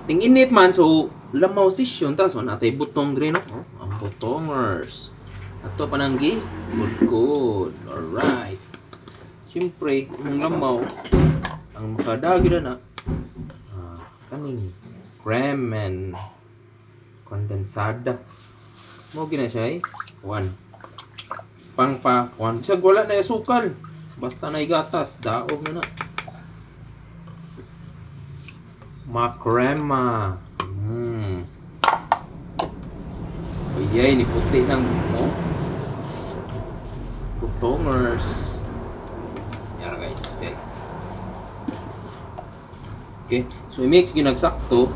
Ting-init man, so lamaw session ta, so natay butong diri, no? Oh, ang butongers. Ato pananggi, good good. Alright. Siyempre, ang lamaw, ang makadagi na kaning creme and kondensada. Mo gina siya eh. One. Pang pa, one. Bisag wala na asukal. Basta na gatas, daog na na. Makrema. Ayay, ni puti ng, oh. Butongers. Yara, guys, okay. Okay, so i-mix ginagsakto.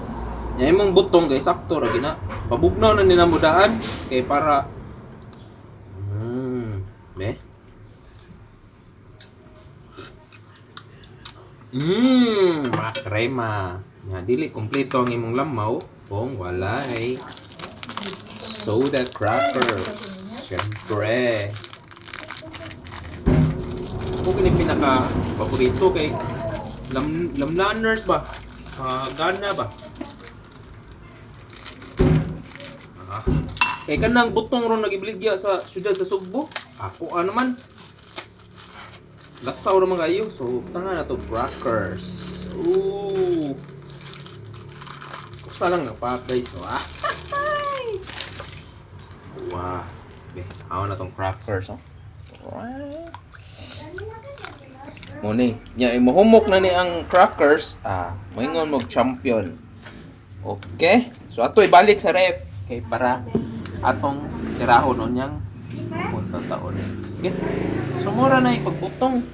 Nya imong butong kay sakto ra gina. Pabugnaw na nila mo daan kay para be. Makrema. Nya dili kompleto ang imong lamaw kung walay soda crackers. Siyempre. Ako kini pinaka paborito kay lamlaners ba? Ah, gana ba? Ah. Kay kanang butong ron nagibaligya sa syudad sa Sugbo. Ako ano man. Lasaw naman kayo. So, tanga na to, crackers. Ooh. Kusa lang nga pa, guys. So, ah. Wow. Be, ako na tong crackers, oh. Alright. Mo ni, nya imuhumok na ni ang crackers, moingon mo champion. Okay? So ato ibalik sa ref kay para atong tirahon unyang punta taon. Okay? So mura na ipagbutong.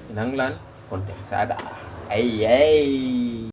Kinahanglan kondensada. Ay ay.